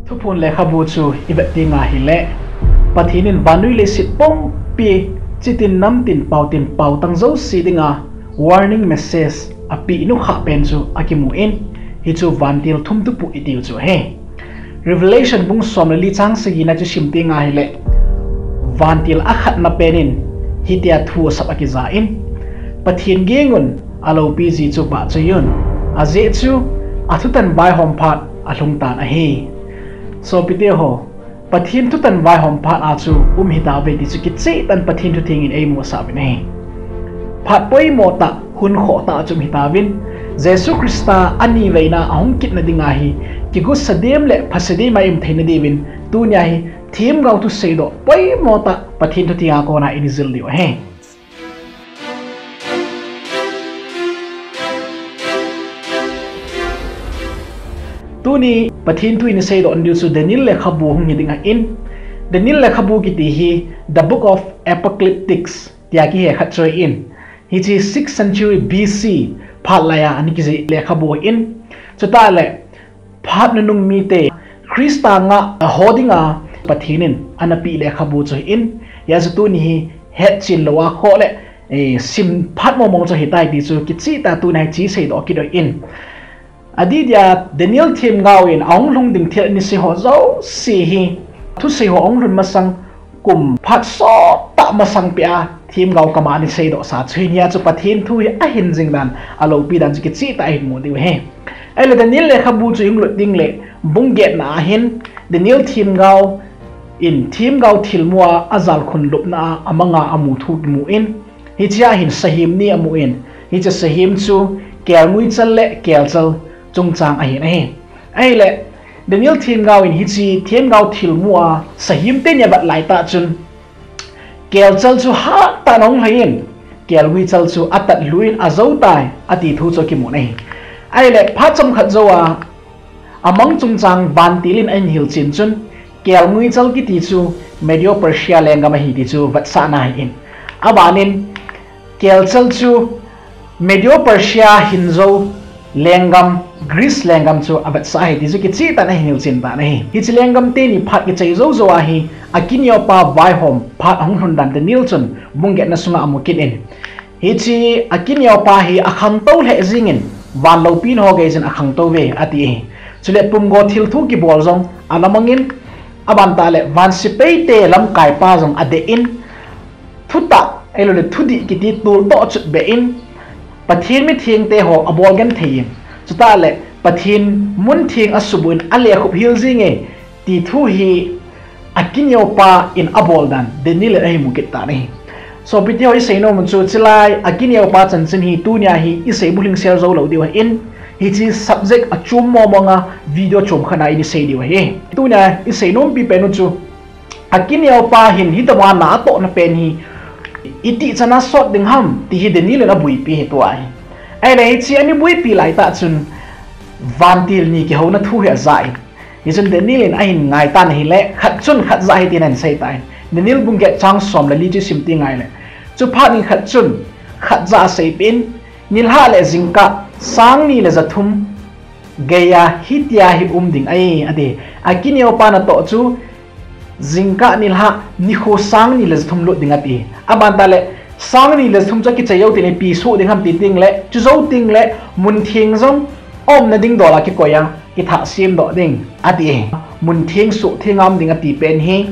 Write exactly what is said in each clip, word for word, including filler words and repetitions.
Thuphon lekhabu chu i vet ding ahile, Pathen in vannoi leiset pumpi, chitin namtin paotin paotang jouse dinga warning message apeh nukhah pen chu akimun, hichu vantil thum thuphon itiu chu ahi. Revelation bung som le li chang sagi na chu sim ding ahile, vantil akhatna pen in hitia thu asap akija in, Pathen geng un, aloupi ji chu vahchoi un, ajeh chu athutan vaihom phat alhung tan ahi. Sopite ho, Pathen thutan vaihom phat a chu um hitauve ti chu kicheh tah in Pathen thutheng in eimusah uvin ahi. Phat poimo tah, hun khoh tah a chu um hitauvin, Jesu Christa aniveina ahung kitna dinga hi, kigosa dem le phasa dem a i um theina diuvin, tunia hi themgao thuseidoh poimo tah Pathen thutheng a kona i jil diu ahi. Tuni Pathen thu i seidoh diu chu Daniel lekhabu hung hi ding ahin, Daniel lekhabu kiti hi The Book of Apocalyptics tia kihe khat chu ahin, hiche sixth century B C phat laiya ana kijih lekhabu ahin, chutah le phat nunung mite Christa ngah ho dinga Pathen in ana peh lekhabu chu ahin, hijeh chun tuni hi hetchen lou a khoh le, eh, sim phat mong mong chu ahitai ti chu kicheh tah a tuni hi seidoh kit u ahin. Adeh dia Daniel themgao in ahung lhung ding thil ana sei ho jouse hi, thusei ho ahung lhun masang kum phat sot tah masang peh a themgao kama ana seidoh sa chu ahin, hijeh chun Pathen thu hi ahin jing dan, aloupi dan chu kicheh tah a ihin mu diu ahi. Ahile Daniel lekhabu chu ihung lut ding le, bung get na ahin, Daniel themgao in themgao thilmu a ajal khun lupna a amanga amu thu kimun, hichea hin sahem ni amun, hiche sahem chu kelngoi chal le kelchal chungchang ahin ahi. Ahile Daniel themgao in hiche themgao thilmu a sahem teni avet laitah chun, kelchal chu hattah in ahung lhai in, kelngoi chal chu atat lhu in ajou tai, ati thu chu akimun ahi. Ahile phat chomkhat jou a, amang chungchang vantil in ahin hilchen chun, kelngoi chal kiti chu Medo-Persia lenggam ahi ti chu vetsahna ahin. Abanin, kelchal chu Medo-Persia hinjou lenggam, Greece lenggam chu avetsah ahi ti chu kicheh tah in ahin hilchen tan ahi. Hiche lenggam teni phat kichai jou jou a hi, akineopa vaihom phat ahung lhun dan Daniel chun bung get na sunga amu kit in, hiche akineopa hi akhangtou lheh jengin, van loupina ho geiyin akhangtou uve, ati ahi. Chule pumgo thilthu kibol jong ana mangin, aban tah le van sepaite lamkaipa jong adeh in, thutah, ahiloule thudih kiti toltoh chutbeh in, Pathen mithengte ho abol genthei in, chutah le Pathen muntheng asuboh in alekhup hel jenge, ti thu hi akineopa in abol dan Daniel in ahin mu kit tan ahi. Sopite ho, i seinom u chu chulai akineopa chanchin hi tunia hi i seibu lhingsel jou lou diu ahin, hiche subject achom mong mong a video chom khat na i sei diu ahi. Tunia i seinompi pen u chu akineopa hin hitobang a na atohna pen hi itih chan a sot ding ham ti hi Daniel in abuipi ahi tua hi. Ahile hiche ana buipi laitah chun vantil ni kihouna thu hi ajah in, hichun Daniel in ahin ngai tan ahile, khat chun khat jah hi tin ahin sei tan. Daniel bung get chang som le li chu sim ding ahile, chuphat in khat chun khat jah aseipeh in, nilhah le jingkah sang ni le ja thum geiya hitia hi um ding ahi, ati. Akineopa natoh chu jingkah nilhah nikho sang ni le ja thum lut ding ati. Aban tah le sang ni le ja thum chu akichai jou teng le ipi soh ding ham ti teng le, chujou teng le muntheng jong aumna ding dol a kikoi a, kithah semdoh ding ati. Muntheng sohtheng a um ding ati pen hi,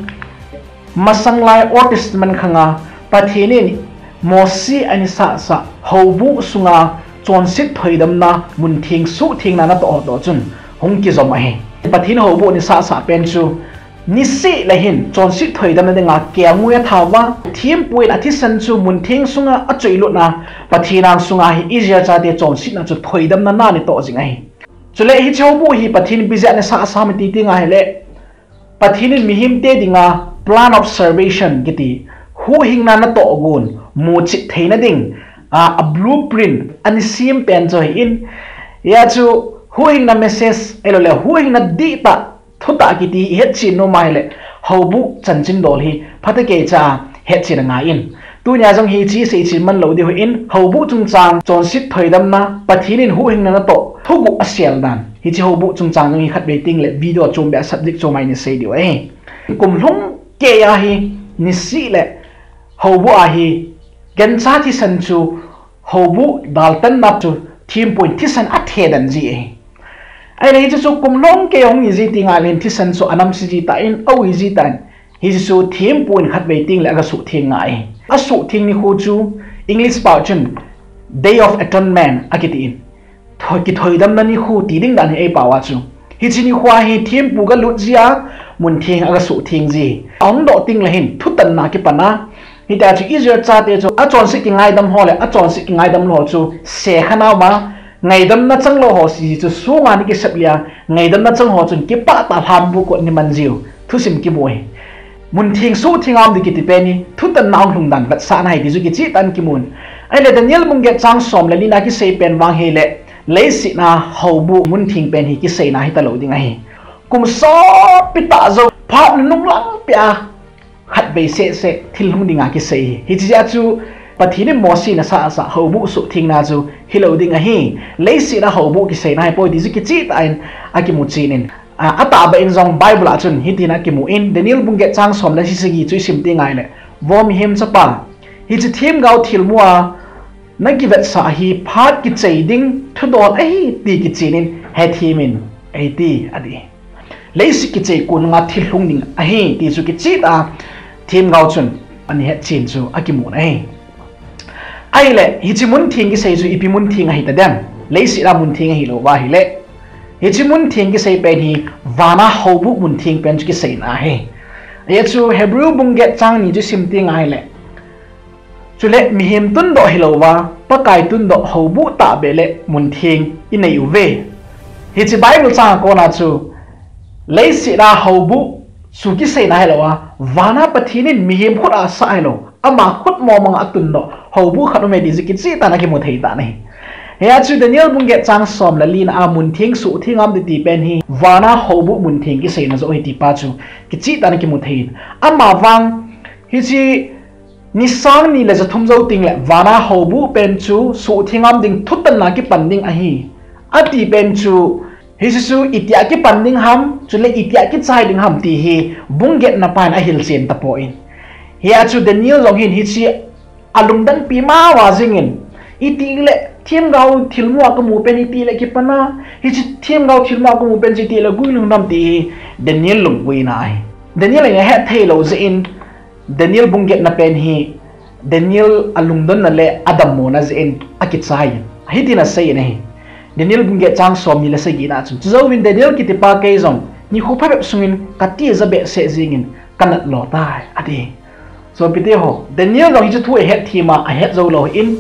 masang lai Old Testament khanga Pathen in Mosi ana sahsah houbuh sunga chonset thoidamna muntheng sohthengna natoh toh chun hung kijom ahi. Pathen houbuh ana sahsah pen chu niseh le hin chonset thoidamna dinga kelngoi atha uva, thempu in athisan chu muntheng sunga achoilutna, Pathen angsunga hi Israel chate chonsetna chu thoidamna na anatoh jing ahi. Chule hiche houbuh hi Pathen ipi jeh a ana sahsah ham iti teng ahile, Pathen in mihemte dinga plan of salvation kiti, huhhingna natoh gon muchet theina ding a, a blueprint ana sem pen chu ahin, hia chu huhhingna message ahiloule huhhingna dihtah, thutah kiti ihetchen nom ahile, houbuh chanchin dol hi phatah keicha hetchen angaiyin. Tunia jong hiche seichen man lou diu ahin, houbuh chungchang, chonset thoidamna, Pathen in huhhingna natoh, thuguh asel dan. Hiche houbuh chungchang jong hi khatvei tengle video chom beh a subject chom a ina sei diu ahi. Kum lhung keiya hi, niseh le houbuh a hi, gancha thisan chu, houbuh daltanna chu, thempu in thisan athe den ji ahi. Ahile hiche chu kum lhung kei hung hiji tengle hin thisan chu anamse ji tan, aui ji tan. Hiche chu thempu in khatvei tengle aga suhtheng ngai. Asuhtheng nikho chu English pao chun Day of Atonement akitin. Thoi, kithoidamna nikho ti ding dan ahi eipao a chu. Hiche nikho a hi thempu galut jia, muntheng aga suhtheng ji. Ahung doh tengle hin, thutanna kipan a. Hitia chu Israel chate chu achonset kingaidam ho le, achonset kingaidam lou ho chu, sekha naoma, ngaidamna chang lou ho si chu sunga ni kisep lia, ngaidamna chang ho chun kipah tah a lhambu kot ni man jiu, thusim kimu ahi. Muntheng suhtheng a um ding kiti pen hi, thutanna hung lhung dan vetsahna ahi ti chu kicheh tah in kimun. Ahile Daniel bung get chang som le li na kisei pen vang hile, leiset a houbuh muntheng pen hi kiseina hita lou ding ahi. Kum sopi tah jou, phat nunung lang pia, khatvei seh seh, thil lhung dinga kisei ahi. Hiche jeh a chu, Pathen in Mose in asah asah, houbuh suhthengna chu, hilou ding ahi. Leiset a houbuh kiseina ahipoi ti chu kicheh tah in, akimu chen in. A, atahbeh in jong Bible a chun hitin akimun, Daniel bung get chang som le sagi chu isim tengle, Vo mihem chapa, hiche themgao thilmu a nakivetsah hi phat kichai ding thudol ahi ti kichen in hethem in, eiti, ati. Leiset kichai kon a thil lhung ding ahi ti chu kicheh tah a themgao chun ana hetchen chu akimun ahi. Ahile, hiche muntheng kisei chu ipi muntheng ahi tadem? Leiset a muntheng ahilou va ahile, hiche muntheng kisei pen hi, vana houbuh muntheng pen chu kiseina ahi. Ajeh chu Hebrew bung get chang ni chu sim tengle, chule mihem tundoh hilou va, Pakai tundoh houbuh tahbeh le muntheng inei uve. Hiche Bible chang a kona chu, leiset a houbuh chu kiseina hilou a, vana Pathen in mihem khut a asah hilou, ama khut mong mong a atundoh houbuh khat um e ti chu kicheh tah in akimu thei tan ahi. Hia chu Daniel bung get chang som le li na a muntheng suhtheng a um ding ti pen hi, vana houbuh muntheng kiseina joh ahi ti pa chu kicheh tah in akimu thei in. Ama vang, hiche ni sang ni le ja thum jou tengle, vana houbuh pen chu suhtheng a um ding thutanna kipan ding ahi, ati pen chu, hiche chu itia kipan ding ham, chule itia kichai ding ham ti hi, bung get na pa hin ahilchen tapon. Hia chu Daniel jong hin hiche alungdon pi mama jing in, itile themgao thilmu a kamu pen itile kipan a, hiche themgao thilmu a kamu pen chu itile guilhung dem ti hi, Daniel lungpuina ahi. Daniel in ahet thei lou jeh in, Daniel bung get na pen hi, Daniel alungdonna le adammona jeh in akichai in. Hitin asei in ahi. Daniel bung get chang som ni le sagi na chun. Chujouvin Daniel kiti pa kei jong, nikho phabep sungin kati ja behseh jing in, kanat lo tai, ati. Sopite ho, Daniel jong hiche thu ahet them a, ahet jou lou in,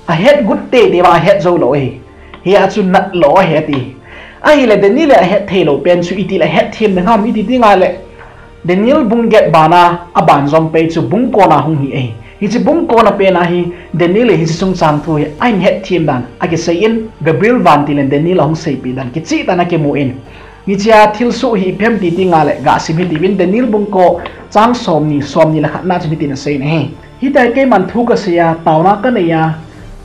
ahet got tei tei va ahet jou lou ahi. Hia chu nat lo ahi ati. Ahile Daniel in ahet thei lou pen chu itile ahet them ding ham iti tengle, Daniel bung get bana aban jom pen chu bung kona hung hi ahi. Hiche bung kona pen a hi Daniel in hiche chungchang thu hi ahin het them dan akisei in, Gabriel vantil in Daniel ahung seipeh dan kicheh tah in akimun. Hichea thilsoh hi ipi ham ti tengle gasim hitiuvin, Daniel bung ko chang som ni, som ni le khat na chun hitin asei in ahi. Hitia keiman thu kasei a, taona kanei a,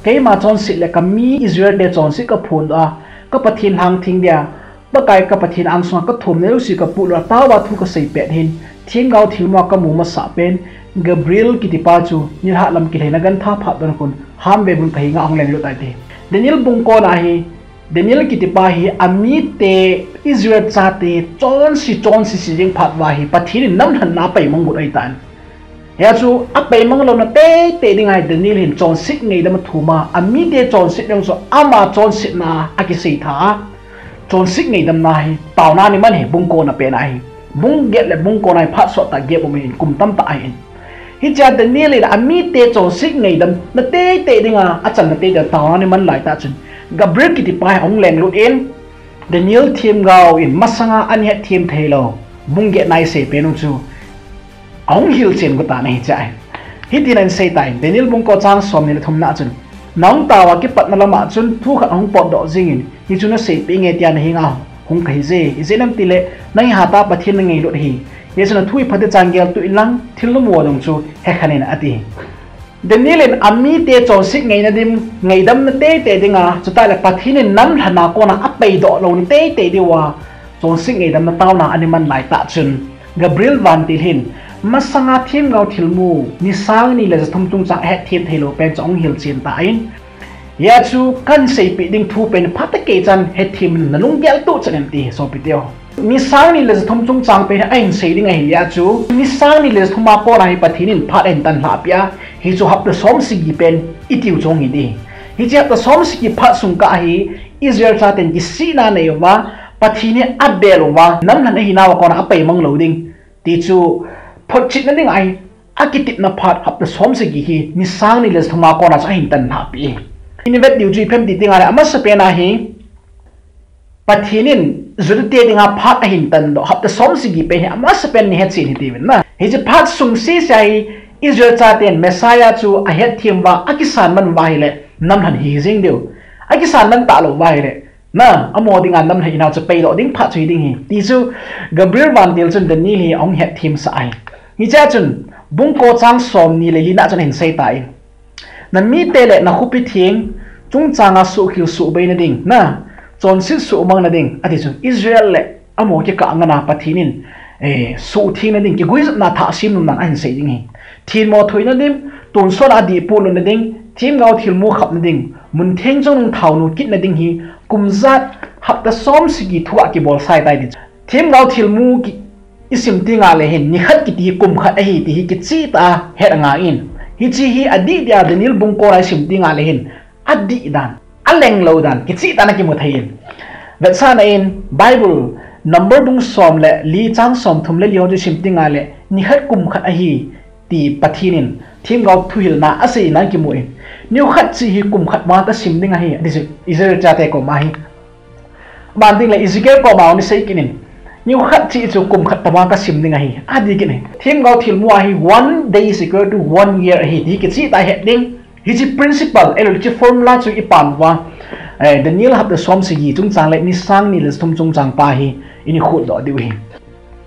keima chonset le kami Israel te chonset kaphondoh a, ka Pathen lhangtheng dia, Pakai ka Pathen angsunga kathum nei jouse kapuilut a, taova thu kasei pet hin, themgao thilmu a kamu masah pen, Gabriel kitipa chu nilhah lam kilheina gantha phat don khun, ham vevun ka henga ahung lenglut tai ati. Daniel bung kona hi, Daniel kitipa hi amite Israel chate chonse chonse se jing phat uva hi Pathen in namlhenna apaimang got ahitan. Hia chu apaimang louna teitei ding ahi, Daniel hin chonset ngaidam athum a, amite chonset ding chu ama chonsetna akiseitha a. Chonset ngaidamna hi taona ni man hi bung kona pen ahi. Bung get le bung kona hi phat sottah gap um ahin, kum tamtah ahin. Hichea Daniel in amite chonset ngaidamna teitei dinga achanna teitei taona ni man laitah chun, Gabriel kitipa hi ahung lenglut in, Daniel themgao in masanga ana hetthem theilou bung getna isei pen u chu ahung hilchen got tan ahi chai. Hitin aseitan, Daniel bung ko chang somni le thumna chun, nahung taova kipatna lama chun thu khat ahung potdoh jingin, hichu naseipeh inge tia nahenga hung kahije, ijeh inem itile nangin hatah a Pathen nangailut ahi. Hijeh chun nathu hi phatecha geltoh inlang, thil namu ding chu hekhen in ati. Daniel in amite chonset ngaina ding, ngaidamna teitei dinga, chutah le Pathen in namlhana kona apeidoh louna teitei diuva, chonset ngaidamna taona ana man laitah chun, Gabriel vantil hin, masanga themgao thilmu, ni sang ni le ja thum chungchang ahetthem theilou pen chu ahung hilchen tan, hia chu kahin seipeh ding thupen phatah kei chan hetthem in nalunggel toh chan in ti hi sopite. Ni sang ni le ja thum chungchang pen hi ahin sei ding ahileh chu, ni sang ni le ja thum a kona hi Pathen in phat ahin tanlhah peh a, hichu hapta som sagi pen itiu chu hi ding. Hiche hapta som sagi phat sung kah hi Israel chaten kisihna anei uva, Pathen hi abel uva, namlhen ahinauva kona apeimang lou ding. Tichu photchetna ding ahi, akitepna phat hapta som sagi hi ni sang ni le ja thum a kona chu ahin tanlhah peh e. Ivet diu chu ipi ham ti ding ahileh, amasapen a hi Pathen in Juda te dinga phat ahin tandoh, hapta som sagi pen hi amasapen in ihet chen hi tiuvin na. Hiche phat sung sese a hi Israel chaten Messiah chu ahetthem uva, akisan man uva ahileh, namlhen hi jing diu. Akisan man talou uva ahileh, na, amaho dinga namlhen inao chu peidoh ding phat chu hi ding ahi. Tichu Gabriel vantil chun Daniel hi ahung hetthem sah ahi. Hichea chun, bung ko chang som ni le li na chun ahin seitan. Namite le nakhopi theng chungchanga suhkhel suhbeina ding, na, chonset suhmangna ding, ati chu Israel le amaho kikah ngana Pathen in, eh, suhthengna ding, kiguijopna thah semnom nan ahin sei ding ahi. Themmo thoina ding, tonsot a dih polut na ding, themgao thilmu khapna ding, mun theng chungnung thaonu kitna ding hi, kum jat hapta som sagi thua kibolsah tai ti. Themgao thilmu ki, isim tengle hin, nikhat kiti hi kum khat ahi ti hi kichehtah a het angaiyin. Hiche hi adih dia Daniel bung kona isim tengle hin, adih dan, alenglou dan, kichehtah a nakimu thei in. Vetsahna in, Bible, Number bung som le li chang som thum le li ho chu isim tengle, nikhat kum khat ahi, ti Pathen in, themgao thuhilna aseina kimun. Nikhat cheh hi kum khat banga kasim ding ahi, ati chu Israel chate koma hi. Ban tengle Ezekiel koma ana sei kit in. Nikhat cheh chu kum khat banga kasim ding ahi, ati kit in. Themgao thilmu a hi one day is equal to one year ahi, ti kichehtah a het ding. Hiche principle, ahilouleh hiche formula chu ipan uva, eh, Daniel hapta som sagi chungchang le ni sang ni le ja thum chungchang pa hi, ina khutdoh diu ahi.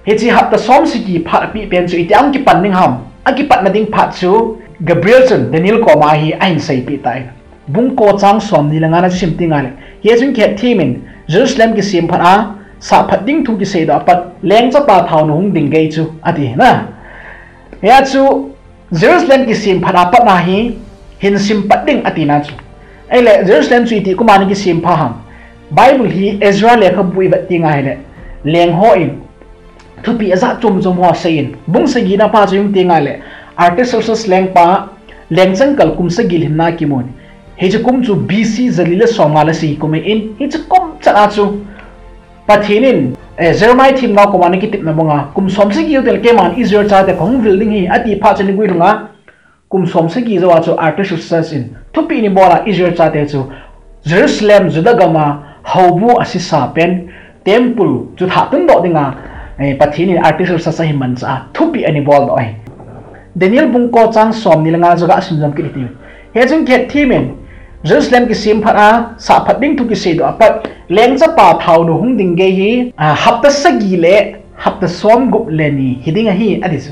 Hiche hapta som sagi phat apeh pen chu itia hung kipan ding ham. Akipatna ding phat chu Gabriel chun Daniel koma hi ahin seipeh tan. Bung ko chang som ni le nga na chu isim tengle, hia chun kihetthem in, Jerusalem kisemphat a, sahphat ding thu kiseidoh a pat, lengchapa thaonu hung ding gei chu, ati na. Hia chu Jerusalem kisemphat a pat na hi, hin simpat ding atina chu. Ahileh, Jerusalem chu itih kuma ana kisempha ham. Bible hi Ezra lekhabu ivet tengle, leng hon thupeh ajat chom chom ho aseiyin. Bung sagi na pa chu isim tengle, Artaxerxes lengpa, lengchang kal kum sagi le lhinna kimun. Hiche kum chu B C jali le somnga le sagi kum ahin, hiche kum chan a chu Pathen in, eh, Jeremiah themgao koma ana kitepna banga, kum som sagi jou tengle keiman Israel chate kahung vil ding ahi, ati phat chun iguilhunga, kum som sagi jou a chu Artaxerxes in thupeh ana bol a Israel chate chu Jerusalem, Judah gam a houbu asesa pen, temple chu thah tundoh dinga, eh, Pathen in Artaxerxes ahin manchah a thupeh ana boldoh ahi. Daniel bung ko chang som ni le nga chu gasim jom kit hitin. Hia chun kihetthem in, Jerusalem kisemphat a, sahphat ding thu kiseidoh a pat, lengchapa thaonu hung ding gei hi, ah, hapta sagi le hapta somgup le ni hi ding ahi, ati chu.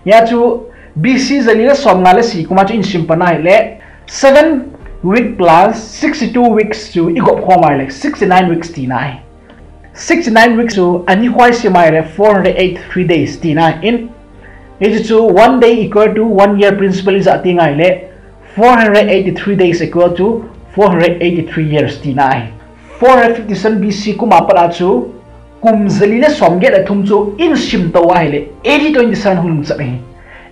Hia chu B C jali le somnga le sagi kuma chu ihin simpat na ahileh, seven week plus sixty-two weeks chu igop khom ahileh, sixty-nine weeks tina ahi. Sixty-nine weeks chu ani khoi sim ahileh four hundred eighty-three days tina ahin. Hichu one day equal to one year principle ijah tengle, four hundred eighty-three days equal to four hundred eighty-three years tina ahi. Four hundred fifty-seven B C kuma pat a chu kum jali le somget le thum chu ihin simtoh ahileh, A D twenty-seven hung lhung chat ahi.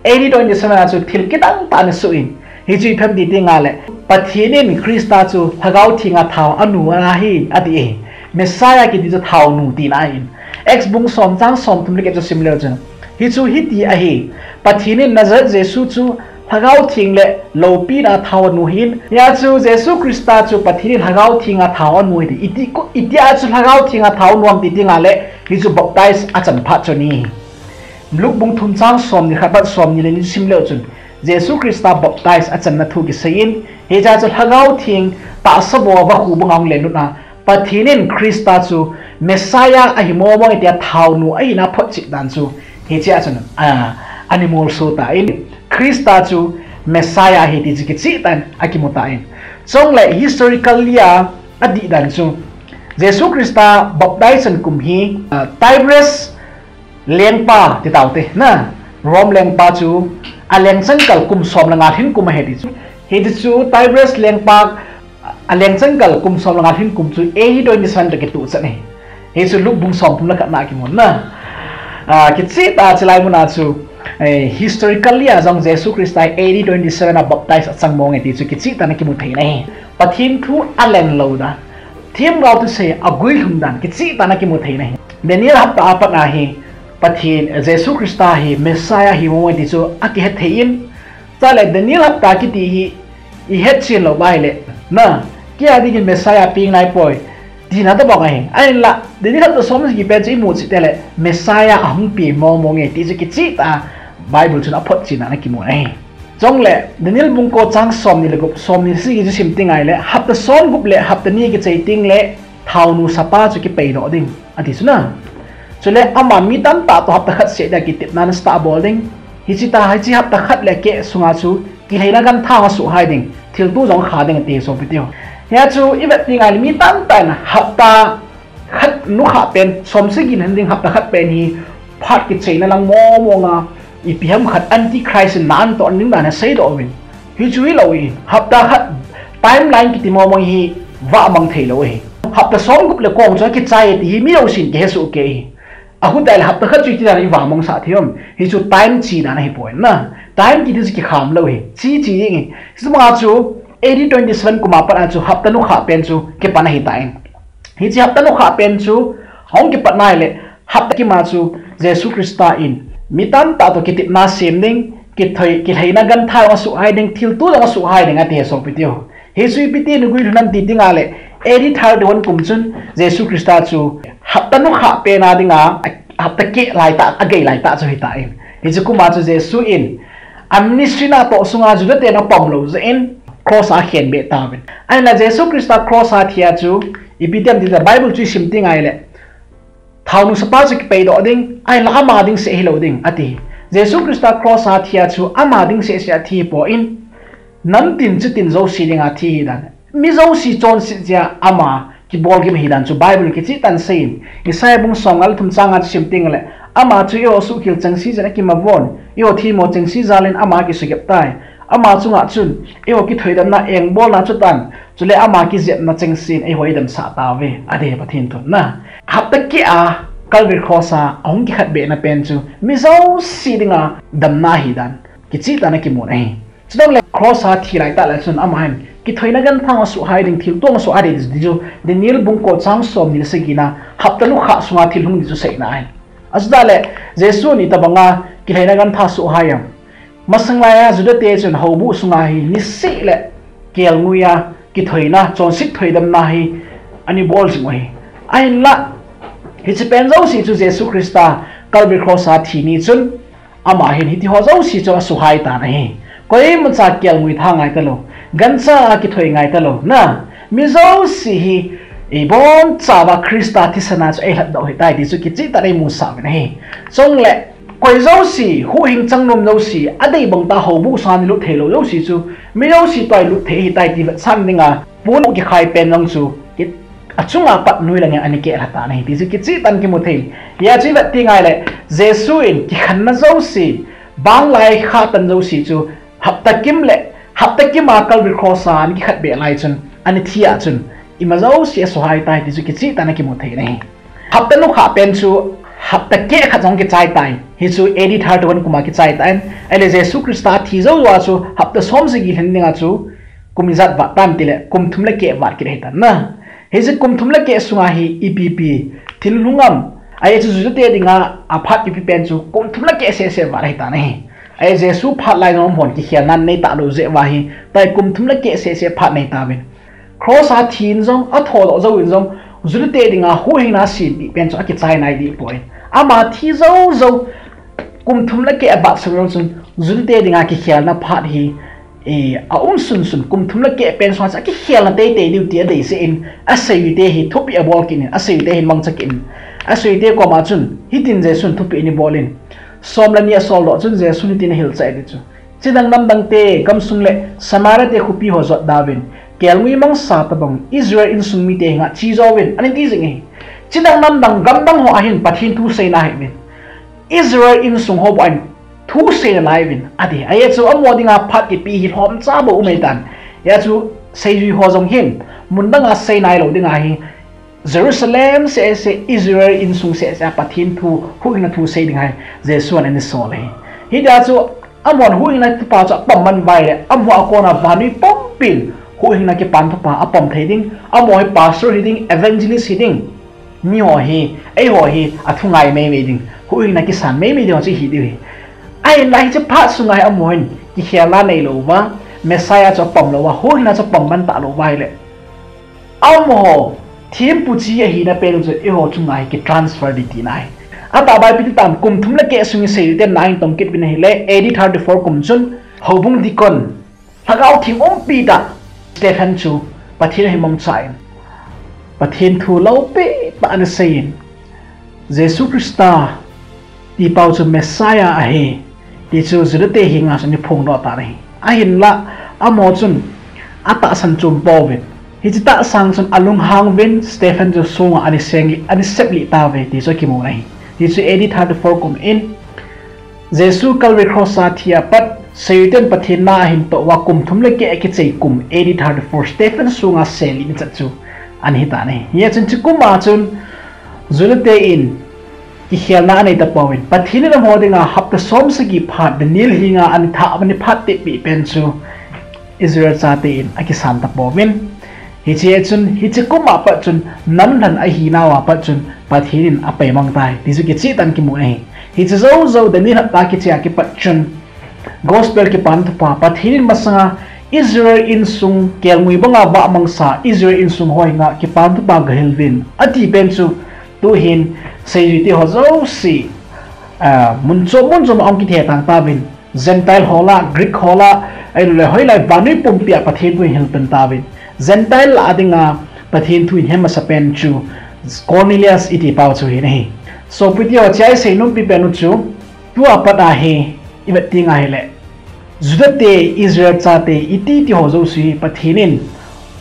A D twenty-seven a chu thil kidang tah ana soh in. Hichu ipi ham ti tengle, Pathen in Christa chu Lhagao Thenga thao anu ana ahi, ati ahi. Messiah kiti chu thaonu tina ahin. Acts bung som chang som thum le get chu sim leu chun. Hichu hiti ahi. Pathen in Nazareth Jesu chu Lhagao Theng le loupina thao anu ahin. Hia chu Jesu Christa chu Pathen in Lhagao Thenga thao anu ahi ti. Iti ko, itia chu Lhagao Thenga thao anu ham ti tengle, hichu baptize achan phat chu ahi. Luke bung thum chang som ni khat pat som ni le ni sim leu chun, Jesu Christa baptize achanna thu kiseiyin, hichea chu Lhagao Theng tahsa bou a vakhu banga ahung lenlut a, Pathen in Christa chu Messiah ahi mong mong e tia thaonu ahina photchet dan chu, hichea chun, a, ana molso tan, Christa chu Messiah ahi ti chu kicheh tah in akimu tan. Chule historically a adih dan chu Jesu Christa baptize chan kum hi, ah, Tiberius lengpa ti taute na, Rome lengpa chu aleng chan kal kum som le nga lhin kum ahi ti chu. Hiti chu Tiberius lengpa aleng chan kal kum som le nga lhin kum chu A D twenty-seven toh kituh chan ahi. Hichu Luke bung som thum le khat na kimun na. Ah, kicheh tah a chulai muna chu, eh, historically a jong Jesu Christa A D twenty-seven a baptize achang mong e ti chu kicheh tah in akimu thei na ahi. Pathen thu aleng lou dan, themgao thusei aguilhung dan kicheh tah in akimu thei na ahi. Daniel hapta a pat na hi Pathen, Jesu Christa hi Messiah ahi mong e ti chu akihet thei in, chule Daniel hapta kiti hi ihet chen lou uva ahile, na, kei a dingin Messiah peng nai poi tina tobang ahi. Ahinla Daniel hapta som sagi pen chu imu cheh teng le Messiah ahung peng mong mong e ti chu kicheh tah a Bible chun aphotchen a ana kimu ahi. Chule Daniel bung ko chang som ni le gup, som ni le sagi chu sim teng ahile, hapta som gup le hapta ni kichai teng le thaonu sapa chu kipeidoh ding ati chu na. Chule ama mi tamtah toh hapta khat seh dia kitepna nasatah a abol ding. Hiche tah, hiche hapta khat le keh sunga chu kilhaina gantha asuhhai ding, thilto jong akha ding ati sopi teho. Hia chu ivet teng ahile mi tamtah in hapta khat nukhah pen, som sagi lhin ding hapta khat pen hi phat kicheina lang mong mong a, ipi ham khat antichrist in na antoh ding dan aseidoh uvin. Hichu hilou in, hapta khat timeline kiti mong mong hi vah mang thei lou ahi. Hapta som gup le kong chu akichai e ti hi mi jousen kihe soh kei ahi. Ahu teng le hapta khat chu iti dan ivah mang sah thei em. Hichu time che dan ahipoi na. Time kiti chu kikham lou ahi. Che che ding ahi. Hiche banga chu A D twenty-seven kum a pat a chu hapta nukhah pen chu kipan ahitan. Hiche hapta nukhah pen chu ahung kipat nai le, hapta kim a chu Jesu Christa in mi tamtah toh kitepna sem ding, kithoi, kilhaina gantha jong asuhhai ding, thilto jong asuhhai ding ati sopi teho. Hichu ipi ti in aguilhung ham ti teng le, A D thirty-one kum chun Jesu Christa chu hapta nukhah pen a dinga, hapta keh laitah, agei laitah chu ahitan. Hiche kum a chu Jesu in a ministry natoh sunga Juda ten apom lou jeh in cross a akhenbeh tauvin. Ahinla Jesu Christa cross a thi a chu ipi ti ham ti le, Bible chu isim teng ahile, thaonu sapa chu kipeidoh ding, ahinla ama ding seh hilou ding ati. Jesu Christa cross a thi a chu ama ding seh seh athi poi, namtin chutin jouse dinga thi ahidan. Mi jouse chonset jeh a ama kibolgim ahidan chu Bible in kicheh tah in aseiyin. Isaiah bung som nga le thum chang nga chu sim teng le, ama chu eiho suhkhel chengse jeh in akimavon, eiho themmo chengse jal in ama akisugep tai. Ama chunga chun eiho kithoidamna engbolna chu atan, chule ama kijepna chengsen eiho eidamsah tauve, ati Pathen thun na. Hapta keh a Calvary cross a ahung kikhetbehna pen chu mi jouse dinga damna ahidan kicheh tah in akimun ahi. Chuteng le cross a thi laitah le chun ama hin kithoina gantha asuhhai ding, thilto asuhhai ding ti chu Daniel bung ko chang som ni le sagi na hapta nukhah sunga thil hung ding chu seina ahi. Ajeh le Jesu in itobanga kilhaina gantha asuhhai em? Masang laiya Juda te chun houbuh sunga hi niseh le kelngoi a kithoina, chonset thoidamna hi ana bol jing u ahi. Ahinla hiche pen jouse chu Jesu Christa Calvary cross a thi ni chun ama hin hitiho jouse chu asuhhai tan ahi. Koimacha kelngoi tha ngai talou, gancha a kithoi ngai talou na, mi jouse hi ibonchauva Christa thisan a chu eilhatdoh ahitai ti chu kicheh tah in imusah uvin ahi. Chule koi jouse, huhhing chang nom jouse, adei bang tah houbuh sunga ana lut theilou jouse chu mi jouse toh alut thei ahitai ti vetsah dinga pon kikhai pen jong chu achunga pat noi langin ana kikhai tan ahi ti chu kicheh tah in kimu thei. Hia chu ivet teng ahile, Jesu in kikhenna jouse, banglai khatan jouse chu hapta kim le, hapta kim a Calvary cross a ana kikhetbeh lai chun, ana thi a chun ima jouse asuhhai tai ti chu kicheh tah in kimu thei ahi. Hapta nukhah pen chu hapta keh khat jong kichai tai. Hichu A D thirty-one kum a kichai tan. Ahile Jesu Christa thi jou jou a chu hapta som sagi lhin dinga chu kum ijat vat tam ti le, kum thum le keh vat kit ahitan na. Hiche kum thum le keh sunga hi ipi ipi thil hung ham? Ajeh chu Juda te dinga aphat ipi pen chu kum thum le keh seh seh vat ahitan ahi. Ajeh Jesu phat lai jong amahon kikhelna anei talou jeh uva hi, tua hi kum thum le keh seh seh phat anei tauvin. Cross a thi in jong, athodoh jou in jong, Juda te dinga huhhingna sempeh pen chu akichai nai deh poi. Ama thi jou jou, kum thum le keh avat sung jong chun, Juda te dinga kikhelna phat hi, eh, aum sun sun, kum thum le keh pen sunga chu akikhelna teitei diu ti adeisah in, aseipite hi thupeh abol kit in, aseipite hin mangcha kit in, aseipite koma chun hitin Jesun thupeh ana bol in, som le ni asoldoh chun Jesun hitin ahilchah e ti chu, Chidang namdang te gamsung le Samaria te khopi ho jot dauvin, kelngoi mangsa tobang Israel insung mite henga che jouvin, ani ti jing ahi. Chidang namdang gamdang ho ahin Pathen thu seina ahiuvin, Israel insung ho bou ahin thu seina ahiuvin, ati. Ajeh chu amaho dinga phat kipe hi lhomcha bou um ahitan. Hijeh chun seijui ho jong hin mun danga seina ahilou ding ahi. Jerusalem seh seh, Israel insung seh seh a Pathen thu, huhhingna thu sei ding ahi, Jesu'n ana sol ahi. Hitia chu amahon huhhingna thupha chu apom man uva ahile, amaho a kona vannoi pumpin huhhingna kipan thupha apom thei ding, amaho hi pastor hiding, evangelist hiding, miho hi, eiho hi athu ngai meimei ding, huhhingna kisan meimei ding ho chu hi diu ahi. Ahinla hiche phat sunga hi amahon kikhelna neilou uva, Messiah chu apom lou uva, huhhingna chu apom man talou uva ahile, amaho thempu chi ahina pen chu eiho chunga hi kitransfer ding tina ahi. Atahbeh ipi ti tam, kum thum le keh sung hi seijui ten na ahin tong kit uvin ahile, A D thirty-four kum chun houbung deacon, lhagao theng umpi tah Stephen chu Pathen ahin mangchan, Pathen thu loupitah ana seiyin, Jesu Christa tipau chu Messiah ahi, ti chu Juda te henga chun ana phongdoh tan ahi. Ahinla, amaho chun atahsan chom pouvin, hiche tahsan chun alunghang uvin Stephen chu songa ana seng, ana seplih tauve ti chu akimun ahi. Ti chu A D thirty-four kum in, Jesu Calvary cross a thi a pat, seijui ten Pathen na ahin toh uva kum thum le keh akichai kum A D thirty-four Stephen songa seplih ni chan chu ana hitan ahi. Hijeh chun hiche kum a chun Juda te in kikhelna anei tapouvin, Pathen in amaho dinga hapta som sagi phat Daniel henga ana thah, ana phat tepeh pen chu Israel chate in akisan tapouvin. Hiche chun, hiche kum a pat chun, namlhen ahinauva pat chun, Pathen in apaimang tai, ti chu kicheh tah in kimun ahi. Hiche jou jou Daniel hapta kichai a kipat chun, Gospel kipan thupha, Pathen in masanga Israel insung kelngoi banga vah mangsa, Israel insung ho henga kipan thupha gahil uvin, ati pen chu, tuhin seijui te ho jouse, ah, mun chom mun chom a ahung kithethang tauvin, Gentile ho lah, Greek ho lah, ahilouleh hoilai vannoi pumpi a Pathen thu ahil pen tauvin, Gentile lah a dinga Pathen thu ahin he masa pen chu Cornelius iti pau chu ahin ahi. Sopi te ho, hiche a isei nompi pen u chu, tua pat a hi ivet ding ahile, Juda te, Israel chate, iti ti ho jouse hi Pathen in,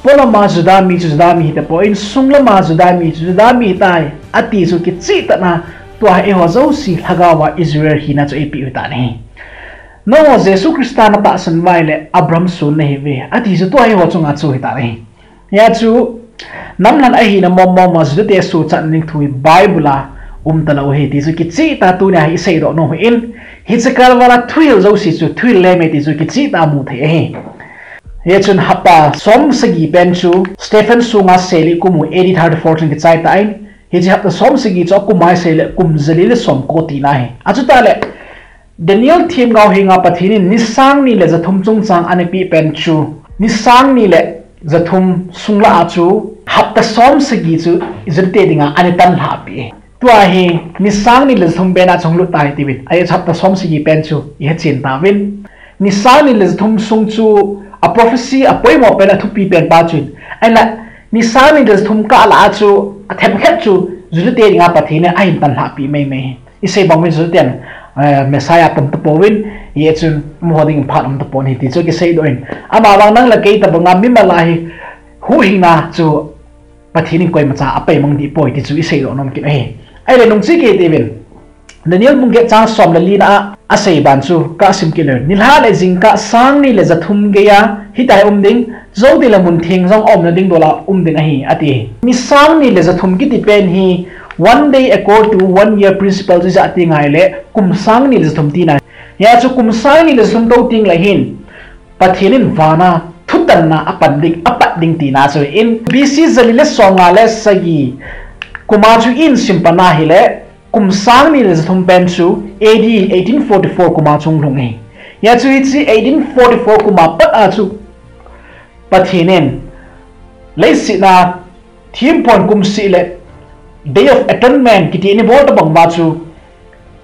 polama Juda mi chu Juda mi hita poi, sung lama Juda mi chu Juda mi hitai, ati chu kicheh tah a, tua hi eiho jouse lhagao a Israel hina chu eipeh u ahitan ahi. Nangho Jesu Christa natahsan uva ahile Abraham son nahiuve, ati chu tua hi eiho chunga chu ahitan ahi. Hijeh chun, namlhen ahina mong mong a Juda te suhchatna ding thu hi Bible a um talou ahi, ti chu kicheh tah a tunia hi iseidoh nom ahin, hiche kal val a thuhil jouse chu thuhil lem e ti chu kicheh tah a mu thei ahi. Hijeh chun hapta som sagi pen chu Stephen songa seplih kum u A D thirty-four chun kichai tan, hiche hapta som sagi chu akum a isei le kum jali le som ko tina ahi. Achutah le, Daniel themgao henga Pathen in ni sang ni le ja thum chungchang ana peh pen chu, ni sang ni le ja thum sung lah a chu hapta som sagi chu Juda te dinga ana tanlhah peh e. Tua hi ni sang ni le ja thum pen a chu hung lut tai tiuvin, ajeh chu hapta som sagi pen chu ihe chen tauvin. Ni sang ni le ja thum sung chu a prophecy a poimo pen, a thupi pen pa chu ahin, ahinla ni sang ni le ja thum kah lah a chu athemkhat chu Juda te dinga Pathen in ahin tanlhah peh meimei ahi. Isei bang uvin Juda ten, eh, Messiah pom tapouvin, hijeh chun amaho dingin phat um tapon ahi ti chu kiseidoh in. Amavang nang le kei tobanga mimal a hi huhhingna chu Pathen in koimacha apaimang dih poi ti chu iseidoh nom kit ahi. Ahile nung che kit uvin. Daniel bung get chang som le lina a asei ban chu kasim kit leu. Nilhah le jingkah sang ni le ja thum geiya hitia hi um ding, jou teng le mun theng jong aumna ding dol a um ding ahi, ati. Ni sang ni le ja thum kiti pen hi one day equal to one year principle chu ijat ding ahile kum sang ni le ja thum tina. Hijeh chun kum sang ni le ja thum tou teng le hin Pathen in vana thutanna apan ding, apat ding tina chu ahin, B C jali le somnga le sagi kum a chu ihin sim pan ahile, kum sang ni le ja thum pen chu A D eighteen forty-four kum a chu hung lhung ahi. Hijeh chun hiche eighteen forty-four kum a pat a chu Pathen in leiset a thempu hon kumseh le Day of Atonement kiti ana bol tabang uva chu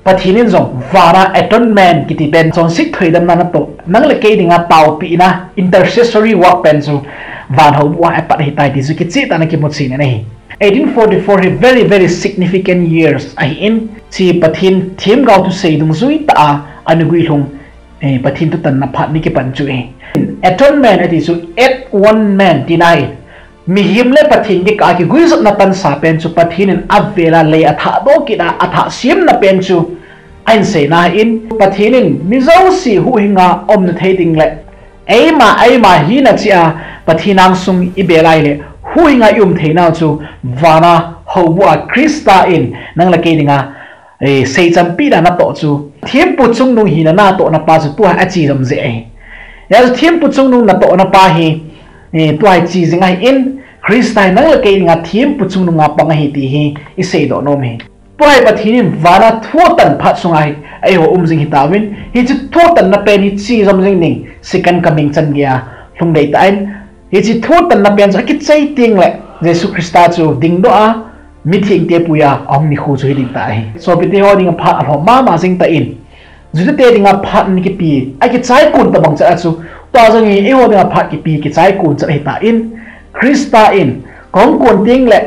Pathen in jong vana atonement kiti pen chonset thoidamna natoh, nang le kei dinga taopehna, intercessory work pen chu van houbuh a apat ahitai ti chu kicheh tah in akimu chen in ahi. Eighteen forty-four hi very, very significant years ahin, hiche Pathen themgao thusei dungjui tah a ana guilhung Eh, Pathen thutanna phat ni kipan chu hi. Atonement ati chu atonement tina hi. Mihem le Pathen kikah a kiguijopna pansa pen chu Pathen in avela lei athahdoh kit a, athah semna pen chu ahin seina ahin, Pathen in mi jouse huhhinga umna thei ding le eima, eima hina cheh a Pathen angsung ibel a ahile huhhinga ium theinau chu vana houbuh a Christa in nang le kei dinga, eh, seichampina natoh chu thempu chungnung hina natohna pa chu tua hi ache jom jeh ahi. Hijeh a chu thempu chungnung natohna pa hi, eh, tua hi che jing ahin, Christa hi nang le kei dinga thempu chungnunga pang ahi ti hi iseidoh nom ahi. Tua hi Pathen in vana thutan phat sunga hi eiho um jing hitauvin, hiche thutanna pen hi che jom jing ding second coming chan geiya lhung dei tan, hiche thutanna pen chu akichai tengle Jesu Christa chu dingdoh a, mithengte puiya ahung nikho chu hiding tah ahi. Sopite ho dinga phat alhom mama jing tan, Judate dinga phat ni kipe, akichai kon tobang chet a chu, tua jong hi eiho dinga phat kipe, kichai kon chet ahitan, Christa in kahung kon tengle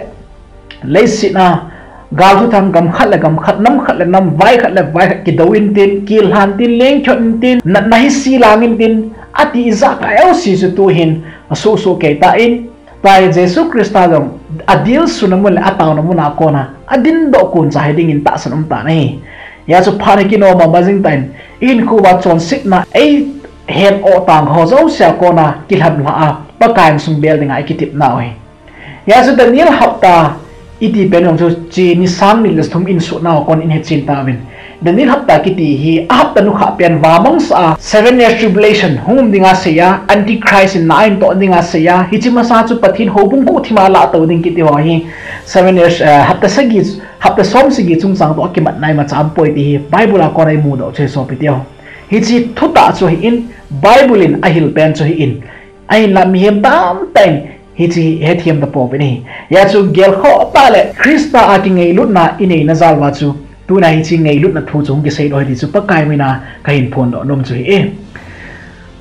leiset a gal thuthang gam khat le gam khat, nam khat le nam, vai khat le vai khat kidou intin, kilhan tin, lengthot intin, natna hise lang intin, ati ijakai jouse chu tuhin asuhsuh kei tan, tua hi Jesu Christa jong adilsuna mun le ataona muna kona adindoh koncha hidingin tahsan um tan ahi. Hijeh a chu phat hi kinom mama jing tan, ihinkho uva chonsetna eihet o tang ho jousea kona kilhamlhah a Pakai angsung bel dinga ikitepnau ahi. Hijeh a chu Daniel hapta iti pen jong chu hiche ni sang ni le thum insuhnau a kon ihin hechen tauvin, Daniel hapta kiti hi ahapta nukhah pen vamangsa a seven years tribulation hung um dinga sei a, Antichrist in na ahin toh dinga sei a, hiche masa chu Pathen houbung guhthima lahtou ding kiti ho hi seven years, eh, hapta sagi, hapta somsagi chungchang toh akimatna imacha aumpoi ti hi Bible a kona imudoh chu ahi sopite ho. Hiche thutah chu ahin, Bible in ahil pen chu ahin, ahinla mihem tamtah in hiche hi hethem tapouvin ahi. Hijeh a chu gelkhoh tah le Christa a kingailutna ineina jal uva chu tuna hiche ngailutna thu chu hung kiseidoh ahi ti chu Pakai mina kahin phondoh nom chu ahi.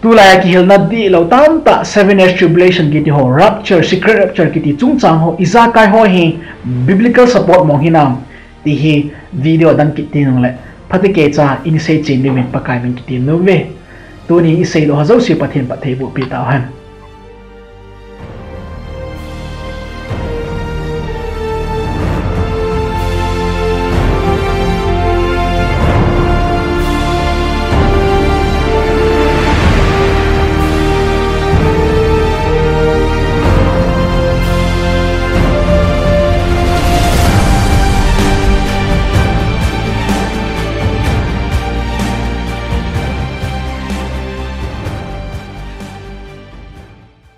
Tulai a kihilna dihlou tamtah seven years tribulation kiti ho, rapture, secret rapture kiti chungchang ho ijakai ho hi biblical support mong hinam ti hi video dang kit teng le phatecha in seichen diuvin Pakai min kitem nom uve. Tuni iseidoh ho jouse Pathen in phatthei bohpi tauhen.